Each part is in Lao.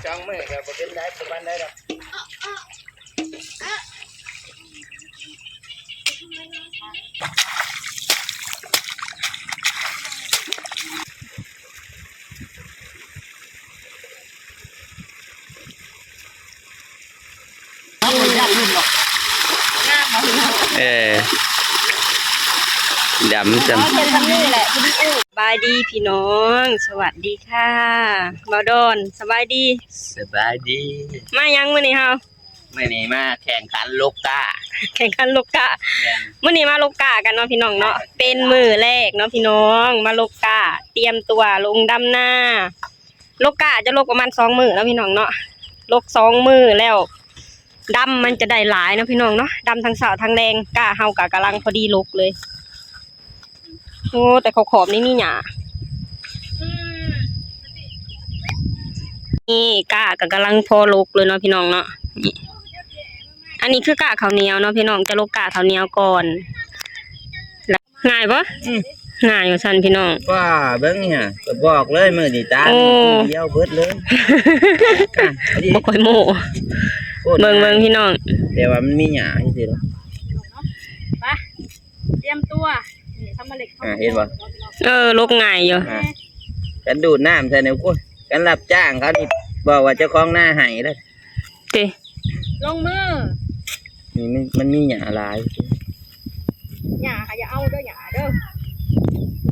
ສອງມື້ກໍບໍ່ເປັນໄດ ບໍ່ປານໃດດອກ. ເອີ ດຳຈັ່ງ ສະບາຍດີພີ່ນ້ອງ ສະຫວັດດີຄ່ະ ບ່າວດອນ ສະບາຍດີ ສະບາຍດີ. ມາຫຍັງມື້ນີ້ເຮົາ? ມື້ນີ້ມາແຂ່ງຂັນລົກກ້າ ແຂ່ງຂັນລົກກ້າ. ແມ່ນ ມື້ນີ້ມາລົກກ້າກັນເນາະພີ່ນ້ອງເນາະ ເປັນມື້ແລກເນາະພີ່ນ້ອງ ມາລົກກ້າ ຕຽມຕົວລົງດຳນາ. ລົກກ້າຈະລົກປະມານສອງມື້ເນາະພີ່ນ້ອງເນາະ ລົກສອງມື້ແລ້ວ ດຳມັນຈະໄດ້ຫຼາຍເນາະພີ່ນ້ອງເນາະ ດຳທັງເຊົ້າທັງແລງ. ກ້າເຮົາກະກຳລັງພໍດີລົກເລີຍ. ໂອ້ ແຕ່ເຂົາຂອບນີ້ມີຫຍ້າ ນີ້ກ້າກະກຳລັງພໍລົກເລີຍເນາະພີ່ນ້ອງເນາະ. ນີ້ ອັນນີ້ຄືກ້າເຂົ້າໜຽວເນາະພີ່ນ້ອງ ຈະລົກກ້າເຂົ້າໜຽວກ່ອນ. ງ່າຍບໍ່? ອືມ ງ່າຍວ່າຊັ້ນພີ່ນ້ອງ. ວ່າເບິ່ງນີ້ຫາ ກະບອກເລີຍມື້ນີ້ຕາ ໂອ້ ດຽວເບິດເລີຍ. ອ່ະ ບໍ່ຄ່ອຍໂມ້ ໂຄດ ເບິ່ງ ງ່າຍ ເບິ່ງພີ່ນ້ອງ ແຕ່ວ່າມັນມີຫຍ້າຊື່ໆດອກ. ໄປ ຕຽມຕົວ ນີ້ ສຳມະເລັກ ອ່າ ເຫັນບໍ່? ເອີ ລົກງ່າຍຢູ່ ອ່າ ກັນດູດນ້ຳໃສ່ນີ້ ໂອ້ຍ ກັນຮັບຈ້າງເຂົານີ້ ບອກວ່າເຈົ້າຂອງນາໃຫ້ເດີ ຕິ ລົງມື. ນີ້ມັນ ມັນມີຫຍ້າຫຼາຍ ຫຍ້າຫາຢ່າເອົາເດີ ຫຍ້າເດີ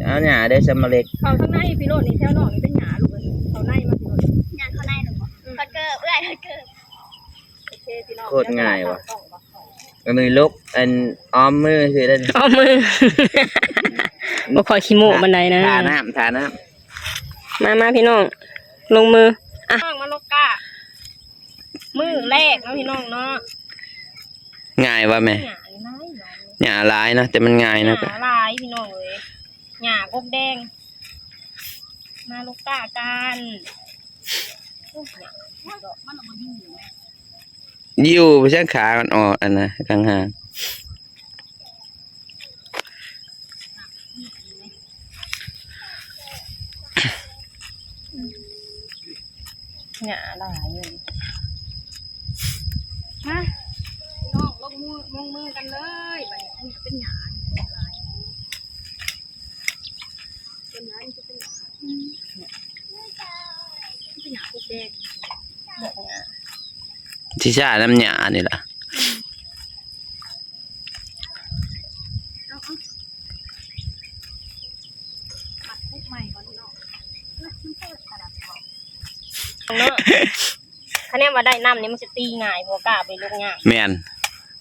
ເອົາຫຍ້າເດີ ສຳມະເລັກ. ເຂົ້າທາງໃນພີ່ໂລດນີ້ ແຖວນອກນີ້ເປັນຫຍ້າລູກເອີຍ ເຂົ້າໃນມາພີ່ໂລດ. ຫຍ້າເຂົ້າໃນລູກ ອືມ ເຂົາເກີບເອື້ອຍ ເຂົາເກີບ. ໂອເຄພີ່ນ້ອງ ໂຄດງ່າຍວ່ະ ອັນນີ້ລົກ ອັນ ອ້ອມມືຊື່ເດ້ ອ້ອມມື ບໍ່ຄ່ອຍຂີ້ໂມ້ປານໃດນະ ທານ້ຳ ທານ້ຳ. ມາ ມາພີ່ນ້ອງ ລົງມື ອ່ະ ນ້ອງມາລົກກ້າ ມື້ແລກເນາະພີ່ນ້ອງເນາະ. ງ່າຍວ່າແມ່? ຫຍ້າຫຼາຍເນາະ ແຕ່ມັນງ່າຍເນາະ ຫຍ້າຫຼາຍພີ່ນ້ອງເອີຍ ຫຍ້າກົກແດງ. ມາລົກກ້າກັນ ໂອ້ຍ ມັນບໍ່ຢູ່ແມ່ ຢູ່ ສາຂາມັນອອກອັນນະ ທາງຫາ ຫຍ້າຫຼາຍຢູ່. ມາ ພີ່ນ້ອງ ລົງມື ລົງມືກັນເລີຍ ບັດນີ້ ອັນນີ້ເປັນຫຍ້າຫຼາຍ ສ່ວນຫຼາຍມັນຈະເປັນຫຍ້າ ອືມ ເປັນຫຍ້າປົກແດງ ດອກຫຍ້າ ຊິຊານ້ຳຫຍ້ານີ້ລະ. ເອົາ ເອົາ ມັດຄຸກໃໝ່ກ່ອນເນາະ ເອີ ມັນເປີດຂະໜາດເນາະ ເນາະ ຄະແນນວ່າໄດ້ນ້ຳນີ້ມັນຊິຕີງ່າຍ ເພາະວ່າກ້າໄປລົກຍາກ. ແມ່ນ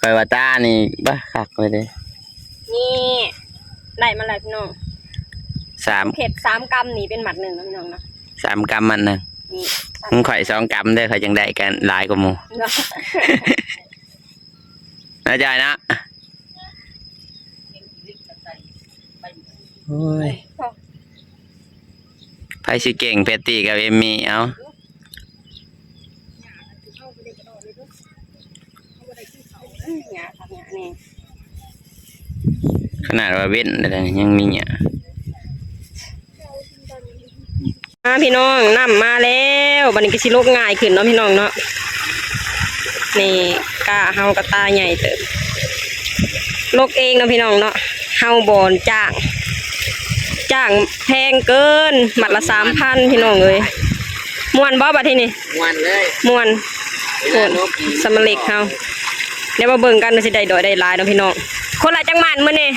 ຂ້ອຍວ່າຕານີ້ ບາ ຄັກເລີຍເດ້ ນີ້ ໄດ້ມາແລ້ວພີ່ນ້ອງ ສາມ ເຮັດສາມກຳນີ້ເປັນມັດໜຶ່ງເນາະພີ່ນ້ອງເນາະ ສາມກຳມັດໜຶ່ງ ນີ້ ຂອງຂ້ອຍສອງກຳເດີ ຂ້ອຍຈັ່ງໄດ້ກັນຫຼາຍກວ່າໝູ່ ເນາະ ນະຈອຍເນາະ. ໂອ້ຍ ໃຜຊິເກັ່ງ ແພັດຕີ້ກັບເອມມີ້ ເອົາ ຂະໜາດວ່າເວັ້ນແລ້ວ ຍັງມີຫຍ້າ. ມາພີ່ນ້ອງ ນ້ຳມາແລ້ວ ບັດນີ້ກໍຊິລົກງ່າຍຂຶ້ນເນາະພີ່ນ້ອງເນາະ. ນີ້ ກ້າເຮົາກໍຕາໃຫຍ່ເຕີບ ລົກເອງເນາະພີ່ນ້ອງເນາະ ເຮົາບໍ່ຈ້າງ ຈ້າງແພງເກີນ ມັດລະສາມພັນ ພີ່ນ້ອງເອີຍ. ມ່ວນບໍ່ບັດທີນີ້? ມ່ວນເລີຍ ມ່ວນ ເວລາລົກນີ້ ສຳມະເລັກເຮົາ. ດຽວມາເບິ່ງກັນວ່າຊິໄດ້ດອຍໄດ້ຫຼາຍເນາະພີ່ນ້ອງ. ຄົນລະຈັກໝັ້ນມື້ນີ້?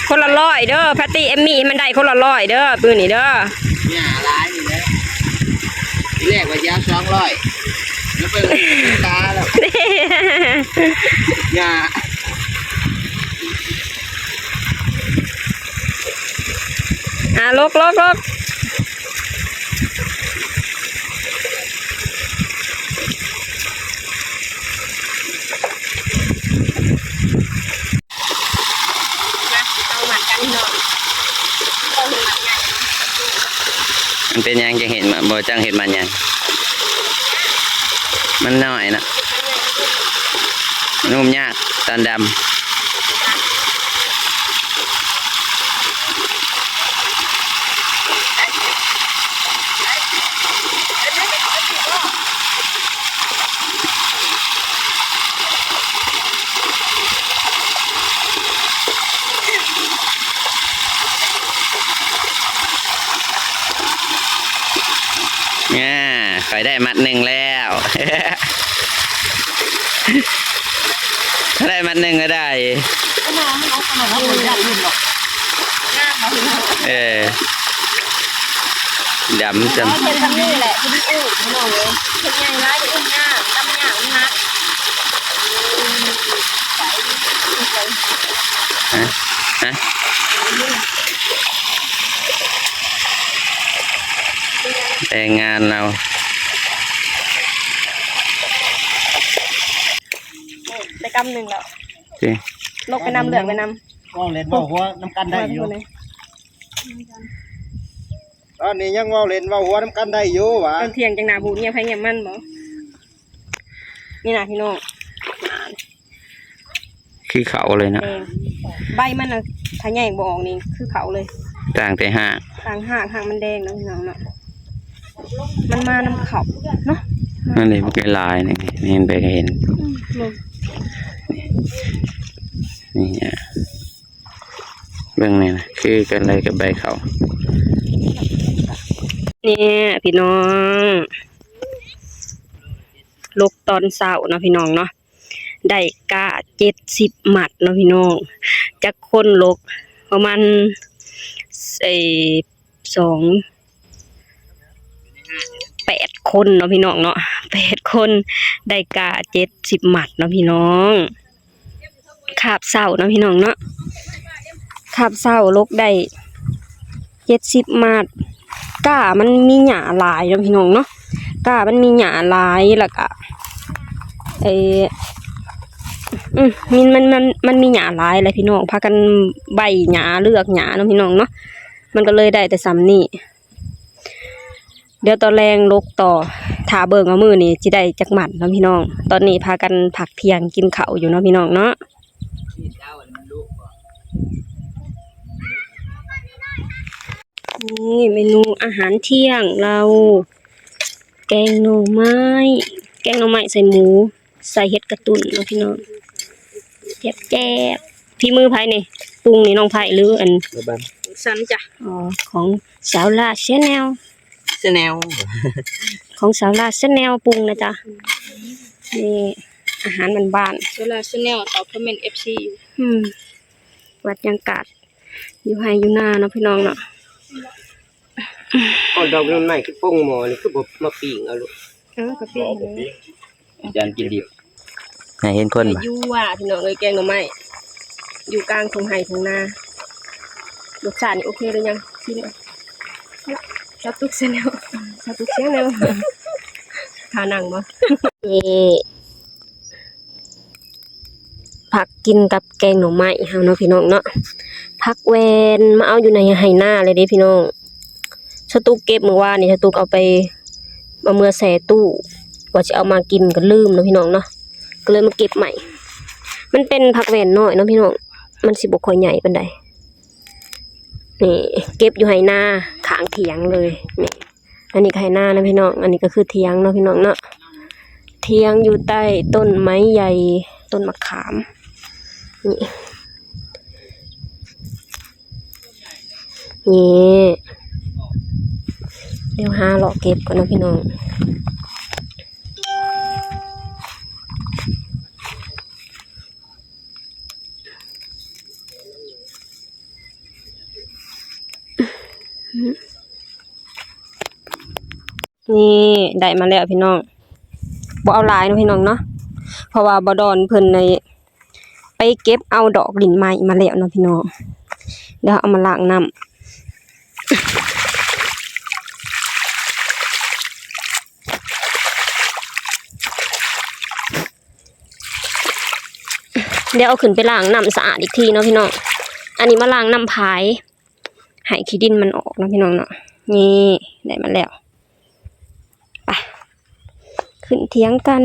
ຄົນລະຮ້ອຍເດີ ແພັດຕີ້ ເອມມີ້ ໃຫ້ມັນໄດ້ຄົນລະຮ້ອຍເດີ ມື້ນີ້ເດີ. ຫຍ້າຫຼາຍນີ້ແຫຼະ ທີແລກວ່າຊິເອົາສອງຮ້ອຍ ມາເບິ່ງຕາແລ້ວ ຫຍ້າ. ອ່າ ລົກ ລົກ ລົກ. ມາ ເອົາມັດກັນເນາະ ເອົາມັດໃຫຍ່. ມັນເປັນຫຍັງຈັ່ງເຮັດ ບໍ່ຈັ່ງເຮັດມັດໃຫຍ່? ມັນນ້ອຍເນາະ ມັນຫຸ້ມຍາກຕອນດຳ. ເຮັດໄດ້ ได้มัดหนึ่งแล้ว ได้มัดหนึ่งแล้วได้ เออ ดำจัง เฮ็ดซำນີ້แหละ สิได้อู้ พี่น้องเอ้ย เฮ็ดใหญ่หลายก็อู้ยาก ดำยาก มันหนัก ฮะ ฮะ แรงงานเรา ได้กำหนึ่งแล้ว ติ ลกไปนำ เลือกไปนำ เว้าเล่นเว้าหัวนำกันได้อยู่ ตอนนี้ยังเว้าเล่นเว้าหัวนำกันได้อยู่หวา ตอนเที่ยงจั่งหน้าบูด เงียบไผเงียบมันบ่ นี่นะพี่น้อง คือเขาเลยเนาะ แดง ใบมันน่ะ ถ้าแยกบ่ออกนี่คือเขาเลย ต่างแต่ฮาก ต่างฮาก ฮากมันแดงเนาะพี่น้องเนาะ มันมานำเขาเนาะ นั่นเลย มันก็หลายนี่ นี่เห็นไปก็เห็น อืม นี่ นี่อะ เบิ่งนี่นะ คือกันเลยกับใบเขา นี่พี่น้อง ลกตอนเช้าเนาะพี่น้องเนาะ ได้ก้าเจ็ดสิบมัดเนาะพี่น้อง จักคนลก ประมาณ เอ่อ สอง แปดคนเนาะพี่น้องเนาะ แปดคน ได้ก้าเจ็ดสิบมัดเนาะพี่น้อง คาบเช้าเนาะพี่น้องเนาะ คาบเช้าลกได้เจ็ดสิบมัด ก้ามันมีหญ้าหลายเนาะพี่น้องเนาะ ก้ามันมีหญ้าหลาย แล้วก็ เอ่อ อืม มัน มัน มัน มันมีหญ้าหลายแหละพี่น้อง พากันใบ้หญ้า เลือกหญ้าเนาะพี่น้องเนาะ มันก็เลยได้แต่ส่ำนี้ เดี๋ยวตอนแลงลกต่อ ถ้าเบิ่งว่ามื้อนี้สิได้จักมัดเนาะพี่น้อง ตอนนี้พากันพักเที่ยงกินข้าวอยู่เนาะพี่น้องเนาะ นี่เมนูอาหารเที่ยงเรา แกงหน่อไม้ แกงหน่อไม้ใส่หมู ใส่เห็ดกระตุ้นเนาะพี่น้อง แซ่บๆ ฝีมือไผนี่ ปรุงนี่น้องไผหรืออัน แม่บ้าน สันจ้ะ อ๋อ ของสาวลาแชนแนล แชนแนล ของสาวลาแชนแนลปรุงนะจ๊ะ นี่อาหารบ้านๆ สาวลาแชนแนลตอบคอมเมนต์ เอฟซี อยู่ อืม บรรยากาศ อยู่ไฮ่อยู่นาเนาะพี่น้องเนาะ เอาดอกนั้นไม้คือป่งหม้อนี่คือบ่มาปิ้งเอาลูก เออ ก็ปิ้งเลย อาจารย์กินดิบ ให้เห็นคนบ่ อยู่ว่าพี่น้องเอ้ย แกงหน่อไม้ อยู่กลางทุ่งไฮ่ทุ่งนา รสชาตินี่โอเคหรือยัง ชิมก่อน สาวตุ๊กแชนแนล สาวตุ๊กแชนแนล ท่านั่งบ่ นี่ ผักกินกับแกงหน่อไม้เฮาเนาะพี่น้องเนาะ ผักแว่นมาเอาอยู่ในไฮ่นาเลยเด้พี่น้อง สาวตุ๊กเก็บมื้อวานนี่ สาวตุ๊กเอาไป เอาเมือแช่ตู้ ว่าสิเอามากินก็ลืมเนาะพี่น้องเนาะ ก็เลยมาเก็บใหม่ มันเป็นผักแว่นน้อยเนาะพี่น้อง มันสิบ่ค่อยใหญ่ปานใด นี่ เก็บอยู่ไฮ่นาข้างเถียงเลย นี่ อันนี้ก็ไฮ่นานะพี่น้อง อันนี้ก็คือเถียงเนาะพี่น้องเนาะ เถียงอยู่ใต้ต้นไม้ใหญ่ ต้นมะขาม นี่ นี่ เดี๋ยวหาเลาะเก็บก่อนเนาะพี่น้อง นี่ได้มาแล้วพี่น้อง บ่เอาหลายเนาะพี่น้องเนาะ เพราะว่าบ่ดอนเพิ่นในไปเก็บเอาดอกลิ้นไม้มาแล้วเนาะพี่น้อง เดี๋ยวเอามาล้างน้ำ เดี๋ยวเอาขึ้นไปล้างน้ำสะอาดอีกทีเนาะพี่น้อง อันนี้มาล้างน้ำพาย ให้ขี้ดินมันออกเนาะพี่น้องเนาะ นี่ได้มาแล้ว ไป ขึ้นเถียงกัน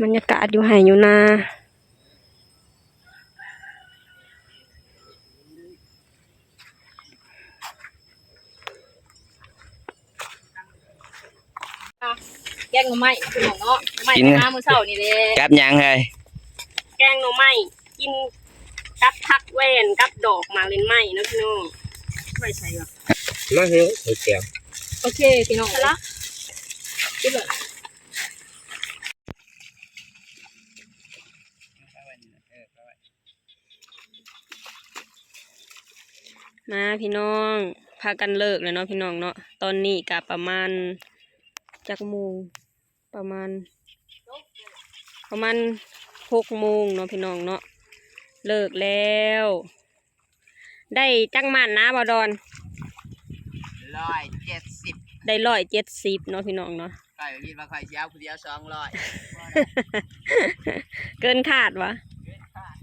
บรรยากาศอยู่ไฮ่อยู่นา แกงหน่อไม้พี่น้องเนาะ หน่อไม้ กิน หามื้อเช้านี่แหละ กับหยังเฮ้ย แกงหน่อไม้ กินกับผักแว่น กับดอกหมากเล่นไม้เนาะพี่น้อง ไว้ใส่วะ มาเฮ้ย ก๋วยเตี๋ยว ໂອເຄພີ່ນ້ອງ ລະ ມາພີ່ນ້ອງ ພາກັນເລີກແລ້ວເນາະພີ່ນ້ອງເນາະ. ຕອນນີ້ກະປະມານຈັກໂມງ? ປະມານ ປະມານຫົກໂມງເນາະພີ່ນ້ອງເນາະ. ເລີກແລ້ວ ໄດ້ຈັກໝັ້ນນະ ບ່າວດອນ? ຮ້ອຍເຈັດສິບ ໄດ້ຮ້ອຍເຈັດສິບເນາະພີ່ນ້ອງເນາະ. ຂ້ອຍຄິດວ່າຂ້ອຍຊິເອົາຜູ້ດຽວສອງຮ້ອຍ ເກີນຄາດຫວາ? ເກີນຄາດ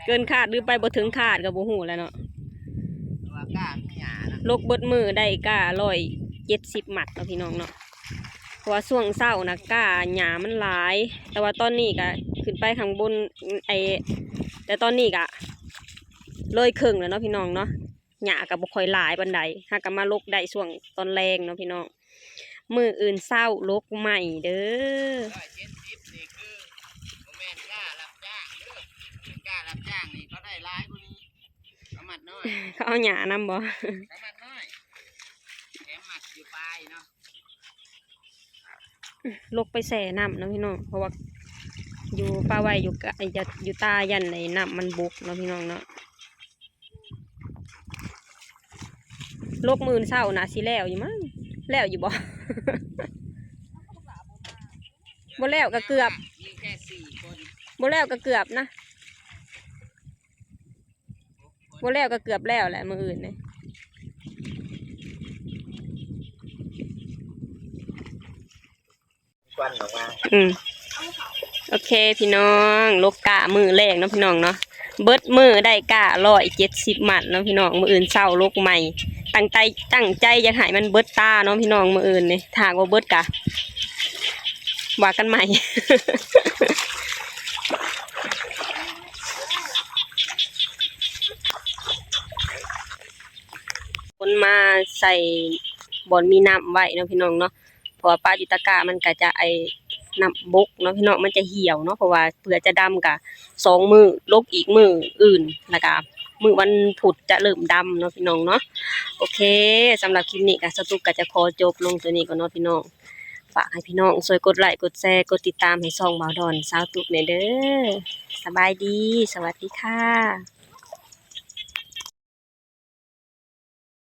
ເກີນຄາດ ຫຼືໄປບໍ່ເຖິງຄາດກໍບໍ່ຮູ້ແຫຼະເນາະ. ເພາະວ່າກ້າມີຫຍ້ານະ ຫຼົກເບິດມື້ໄດ້ກ້າຮ້ອຍເຈັດສິບໝັ້ນເນາະພີ່ນ້ອງເນາະ. ເພາະວ່າຊ່ວງເຊົ້ານະກ້າຫຍ້າມັນຫຼາຍ ແຕ່ວ່າຕອນນີ້ກະຂຶ້ນໄປຂ້າງບົນ ໄອ້ ແຕ່ຕອນນີ້ກະເລີຍເຄິ່ງແລ້ວເນາະພີ່ນ້ອງເນາະ. ຫຍ້າກໍບໍ່ຄ່ອຍຫຼາຍປານໃດ ຫາກໍມາຫຼົກໄດ້ຊ່ວງຕອນແລງເນາະພີ່ນ້ອງ. ມື້ອື່ນເຊົ້າຫຼົກໃໝ່ເດີ້. ຮ້ອຍເຈັດສິບນີ້ຄືບໍ່ແມ່ນກ້າຮັບຈ້າງເດີ້ ເປັນກ້າຮັບຈ້າງນີ້ເຂົາໄດ້ຫຼາຍກວ່ານີ້ ເຂົາມັດນ້ອຍ ເຂົາເອົາຫຍ້ານຳບໍ່? ເຂົາມັດນ້ອຍ ແຖມມັດຢູ່ປາຍເນາະ. ຫຼົກໄປແຊ່ນ້ຳເນາະພີ່ນ້ອງ ເພາະວ່າຢູ່ ປະໄວ້ຢູ່ກະ ຢູ່ຕາຢ້ານໄອ້ນ້ຳມັນບົກເນາະພີ່ນ້ອງເນາະ. ຫຼົກມື້ອື່ນເຊົ້າໜ້າຊິແລ້ວຢູ່ມັ້ງ ແລ້ວຢູ່ບໍ່? ບໍ່ແລ້ວກໍເກືອບ ມີແຄ່ສີ່ຄົນ ບໍ່ແລ້ວກໍເກືອບນະ. ບໍ່ແລ້ວກໍເກືອບແລ້ວແຫຼະມື້ອື່ນນີ້. ຄວັນອອກມາ ອືມ ໂອເຄພີ່ນ້ອງ ຫຼົກກ້າມື້ແລກເນາະພີ່ນ້ອງເນາະ. ເບິດມື້ໄດ້ກ້າຮ້ອຍເຈັດສິບໝັ້ນເນາະພີ່ນ້ອງ. ມື້ອື່ນເຊົ້າຫຼົກໃໝ່ ຕັ້ງໃຈ ຕັ້ງໃຈຢາກໃຫ້ມັນເບິດຕາເນາະພີ່ນ້ອງ ມື້ອື່ນນີ້. ຖ້າຫາກບໍ່ເບິດກະວ່າກັນໃໝ່. ຄົນມາໃສ່ບ່ອນມີນ້ຳໄວ້ເນາະພີ່ນ້ອງເນາະ. ເພາະວ່າປະຢູ່ຕະກ້າມັນກະຈະໄອ້ນ້ຳບົກເນາະພີ່ນ້ອງ ມັນຈະຫ່ຽວເນາະ. ເພາະວ່າເພື່ອຈະດຳກະສອງມື້ ຫຼົກອີກມື້ອື່ນ ແລ້ວກະມື້ວັນພຸດຈະເລີ່ມດຳເນາະພີ່ນ້ອງເນາະ. ໂອເຄ ສຳລັບຄລິບນີ້ກະສາວຕຸກກະຈະຂໍຈົບລົງໂຕນີ້ກ່ອນເນາະພີ່ນ້ອງ. ຝາກໃຫ້ພີ່ນ້ອງຊ່ວຍກົດໄລ້ ກົດແຊ ກົດຕິດຕາມໃຫ້ຊ່ອງບ່າວດອນສາວຕຸກແດ່ເດີ້. ສະບາຍດີ ສະຫວັດດີຄ່ະ.